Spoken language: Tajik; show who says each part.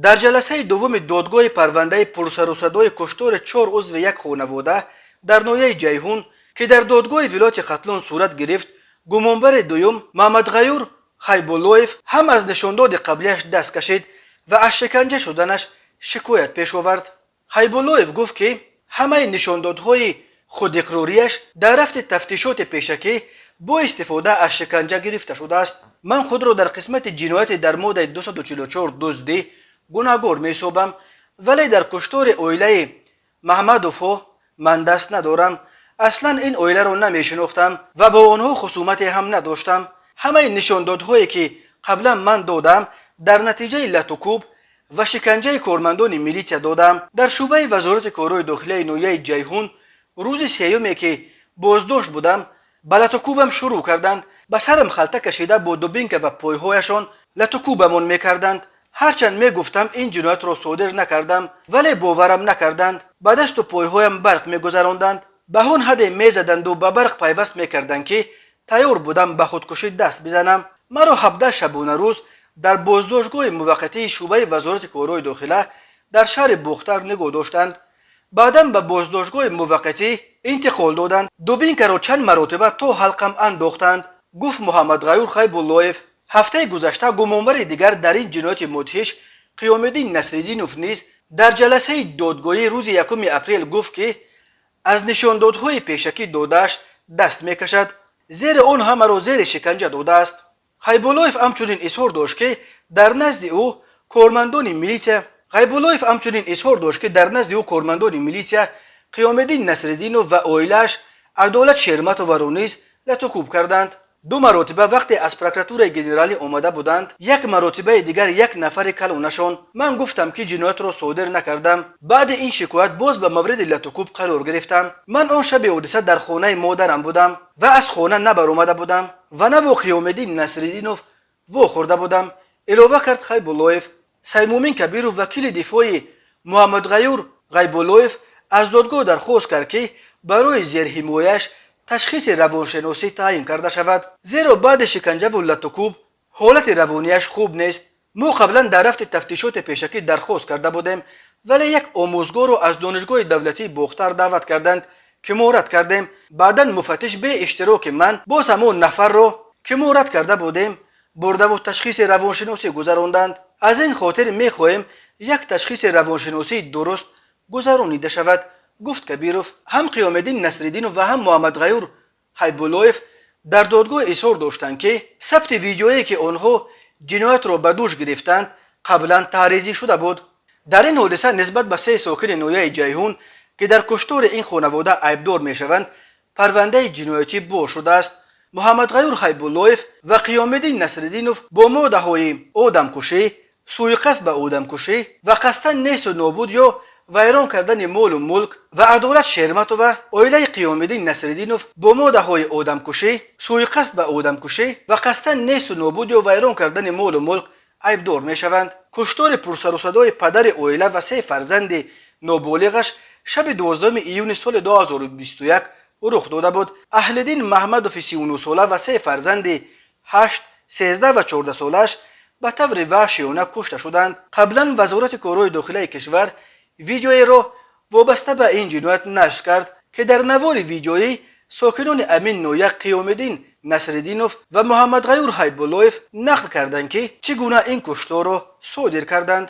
Speaker 1: Дар ҷаласаи дуввуми додгоҳи парвандаи пурсарусадои куштори чор узви як хонавода дар ноҳияи Ҷайҳун, ки дар додгоҳи вилояти Хатлон сурат гирифт, гумонбари дуюм Муҳаммадғаюр Хайбуллоев ҳам аз нишондоди қаблияш даст кашид ва аз шиканҷа шуданаш шикоят пеш овард. Хайбуллоев гуфт, ки ҳамаи нишондодҳои худиқрорияш дар рафти тафтишоти пешакӣ бо истифода аз шиканҷа гирифта шудааст. Ман худро дар қисмати ҷинояти дар моддаи 244, дуздӣ, гунаҳгор меҳисобам, вале дар куштори оилаи Маҳмадовҳо ман даст надорам. Аслан ин оиларо намешинохтам ва бо онҳо хусумате ҳам надоштам. Ҳамаи нишондодҳое, ки қаблан ман додам, дар натиҷаи латукӯб ва шиканҷаи кормандони милитсия додам. Дар шӯъбаи Вазорати корҳои дохилияи ноҳияи Ҷайҳун рӯзи сеюме, ки боздошт будам, ба латукӯбам шурӯъ карданд. Ба сарам халта кашида, бо дубинка ва пойҳояшон латукӯбамон мекарданд. Ҳарчанд мегуфтам, ин ҷиноятро содир накардам, вале боварам накарданд. Ба дасту пойҳоям барқ мегузаронданд. Ба он ҳадде мезаданду ба барқ пайваст мекарданд, ки тайёр будам ба худкушӣ даст бизанам. Маро 17 шабонарӯз дар боздоштгоҳи муваққатии шӯъбаи Вазорати корҳои дохила дар шаҳри Бохтар нигоҳ доштанд. Баъдан ба боздоштгоҳи муваққатӣ интиқол доданд. Дубинкаро чанд маротиба то ҳалқам андохтанд, гуфт Муҳаммадғаюр Хайбуллоев. Ҳафтаи гузашта гумонбари дигар дар ин ҷинояти мудҳиш, Қиёмиддин Насриддинов, низ дар ҷаласаи додгоҳӣ рӯзи 1 апрел гуфт, ки аз нишондодҳои пешакӣ додааш даст мекашад, зеро он ҳамаро зери шиканҷа додааст. Хайбуллоев ҳамчунин изҳор дошт, ки дар назди ӯ кормандони милитсия Хайбуллоев ҳамчунин изҳор дошт, ки дар назди ӯ кормандони милитсия Қиёмиддин Насриддинов ва оилааш Адолат Шерматоваро низ латукӯб карданд. Ду маротиба вақте аз прокуратураи генералӣ омада буданд, як маротибаи дигар як нафари калонашон. Ман гуфтам, ки ҷиноятро содир накардам. Баъди ин шикоят боз ба мавриди латукӯб қарор гирифтам. Ман он шаби ҳодиса дар хонаи модарам будам ва аз хона набаромада будам ва на бо Қиёмиддин Насриддинов вохӯрда будам, илова кард Хайбуллоев. Саймумин Кабиров, вакили дифои Муҳаммадғаюр Ғайбуллоев, аз додгоҳ дархост кард, ки барои зерҳимояш ташхиси равоншиносӣ таъин карда шавад, зеро баъди шиканҷаву латукӯб ҳолати равонияш хуб нест. Мо қаблан дар рафти тафтишоти пешакӣ дархост карда будем, вале як омӯзгорро аз Донишгоҳи давлатии Бохтар даъват карданд, ки мо рад кардем. Баъдан муфаттиш бе иштироки ман боз ҳамон нафарро, ки мо рад карда будем, бурдаву ташхиси равоншиносӣ гузаронданд. Аз ин хотир мехоҳем як ташхиси равоншиносии дуруст гузаронида шавад, гуфт Кабиров. Ҳам Қиёмиддин Насриддинов ва ҳам Муҳаммадғаюр Ҳайбуллоев дар додгоҳ изҳор доштанд, ки сабти видеое, ки онҳо ҷиноятро ба дӯш гирифтанд, қаблан таҳризӣ шуда буд. Дар ин ҳодиса нисбат ба се сокини ноҳияи Ҷайҳун, ки дар куштори ин хонавода айбдор мешаванд, парвандаи ҷиноятӣ боз шудааст. Муҳаммадғаюр Ҳайбуллоев ва Қиёмиддин Насриддинов бо моддаҳои одамкушӣ, сӯиқасд ба одамкушӣ ва қасдан несту нобуд ё вайрон кардани молу мулк ва Адолат Шерматова, оилаи Қиёмиддин Насриддинов, бо моддаҳои одамкушӣ, сӯиқасд ба одамкушӣ ва қасдан несту нобуд ё вайрон кардани молу мулк айбдор мешаванд. Куштори пурсарусадои падари оила ва се фарзанди ноболиғаш шаби 12 июни соли 2021 рух дода буд. Аҳлиддин Маҳмадови 39сола ва се фарзанди 8, 13 ва 14солааш ба таври ваҳшиёна кушта шуданд. Қаблан Вазорати корҳои дохилаи кишвар видеоеро вобаста ба ин ҷиноят нашр кард, ки дар навори видеоӣ сокинони ҳамин ноҳия Қиёмиддин Насриддинов ва Муҳаммадғаюр Ҳайбуллоев нақл карданд, ки чӣ гуна ин кушторро содир карданд.